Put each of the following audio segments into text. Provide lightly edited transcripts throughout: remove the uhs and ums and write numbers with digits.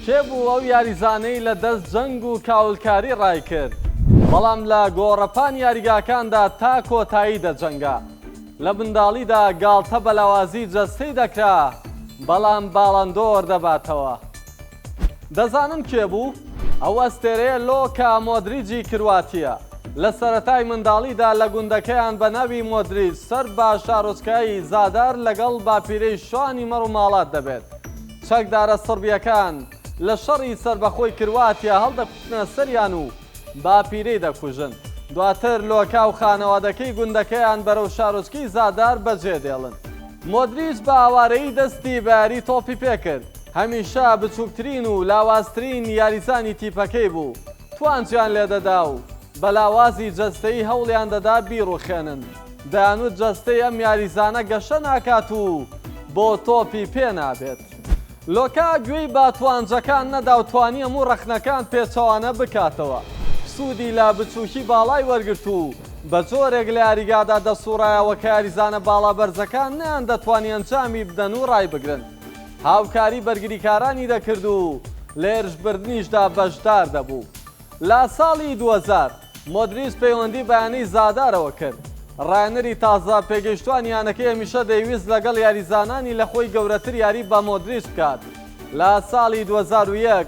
کێ بوو ئەو یاریزانەی لە دەست جەنگ و کاولکاری ڕایکرد، بەڵام لە گۆڕەپانی یاریگاکاندا تا کۆتایی دەجەنگا؟ لە منداڵیدا گاڵتە بە لاوازی جەستەی دەکرا، بەڵام باڵەندۆر دەباتەوە. دەزانن کێ بوو؟ ئەو ئەستێرەیە لۆکا مۆدریجی کرواتییە. لە سەرەتای منداڵیدا لە گوندەکەیان بە ناوی مۆدریج سەر بە شارۆچکەی زادار لەگەڵ باپیرەی شوانی مەڕ و ماڵات دەبێت. چەکدارە سڕبییەکان لە شەڕی سەربەخۆی کرواتیا هەڵدەکوتنە سەریان و باپیرەی دەکوژن. دواتر لۆکا و خانەوادەکەی گوندەکەیان بەرەو شارۆچکەی زادار بەجێدێڵن. مۆدریچ بە ئاوارەیی دەستی بە یاری تۆپی پێ کرد، هەمیشە بچووکترین و لاوازترین یاریزانی تیپەکەی بوو، توانجیان لێدەدا و بە لاوازی جەستەیی هەوڵیان دەدا بیڕوخێنن، دەیانوت جەستەی ئەم یاریزانە گەشە ناکات و بۆ تۆپی پێ نابێت. لۆکا گوێی بە توانجەکان نەدا و توانی هەموو ڕەخنەکان پێچەوانە بکاتەوە، سوودی لە بچووکی باڵای وەرگرت و بە جۆرێک لە یاریگادا دەسوڕایەوە کە یاریزانە باڵا بەرزەکان نەیاندەتوانی ئەنجامی بدەن و ڕایبگرن. هاوکاری بەرگریکارانی دەکرد و لە هێرشبردنیشدا بەشدار دەبوو. لە ساڵی 2000 مۆدریچ پەیوەندی بە یانەی زادارەوە کرد. ڕاهێنەری تازە پێگەیشتوانی یانەکەی هەمیشە دەیویست لەگەڵ یاریزانانی لە خۆی گەورەتر یاری بە مۆدریچ بکات. لە ساڵی 2001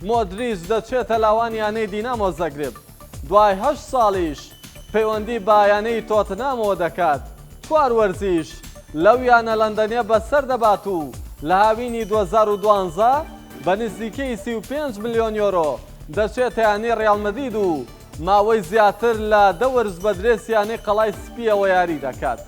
مۆدریچ دەچێتە لاوانی یانەی دینامۆ زەگرب. دوای هەشت ساڵیش پەیوەندی بە یانەی تۆتنهامەوە دەکات، چوار وەرزیش لەو یانە لەندەنیە بەسەر دەبات و لە هاوینی 2012 بە نزیکەی 35 ملیۆن یۆرۆ دەچێتە یانەی ریال مەدرید و ماوەی زیاتر لە دە وەرز بە درێسی یانەی قەڵای سپییەوە یاری دەکات.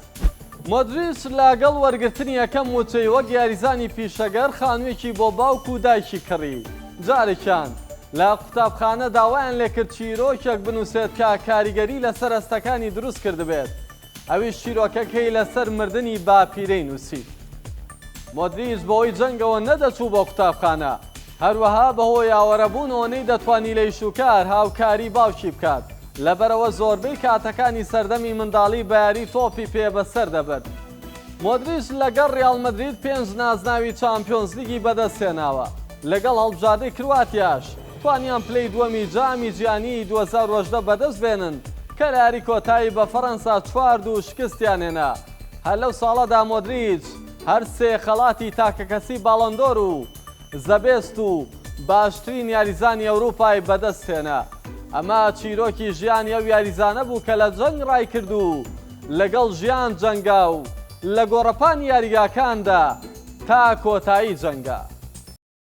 مۆدریچ لەگەڵ وەرگرتنی یەکەم مووچەی وەک یاریزانی پیشەگەر خانوویەکی بۆ باوک و دایکی کڕی. جارێکیان لە قوتابخانە داوایان لێکرد چیرۆکێک بنووسێت کە کاریگەری لەسەر هەستەکانی دروست کردبێت، ئەویش چیرۆکەکەی لەسەر مردنی باپیرەی نووسی. مۆدریچ بەهۆی جەنگەوە نەدەچوو بۆ قوتابخانە، هەروەها بەهۆی ئاوارەبوونەوە نەیدەتوانی لە ئیشوکار هاوکاری باوکی بکات، لەبەرئەوە زۆربەی کاتەکانی سەردەمی منداڵی بە یاری تۆپی پێ بەسەر دەبرد. مۆدریچ لەگەڵ ریال مەدرید پێنج نازناوی چامپیۆنزلیگی بەدەستهێناوە، لەگەڵ هەڵبژاردەی کرواتیاش توانیان پلەی دووەمی جامی جیهانیی 2018 بەدەستبێنن کە لە یاری کۆتایی بە فەرەنسا چوار دوو شکستیانهێنا. هەر لەو ساڵەدا مۆدریچ هەر سێ خەڵاتی تاکەکەسی باڵۆندۆر و زە بێست و باشترین یاریزانی ئەوروپای بەدەستهێنا. ئەمە چیرۆکی ژیانی ئەو یاریزانە بوو کە لە جەنگ ڕایکرد و لەگەڵ ژیان جەنگا و لە گۆڕەپانی یاریگاکاندا تا کۆتایی جەنگا.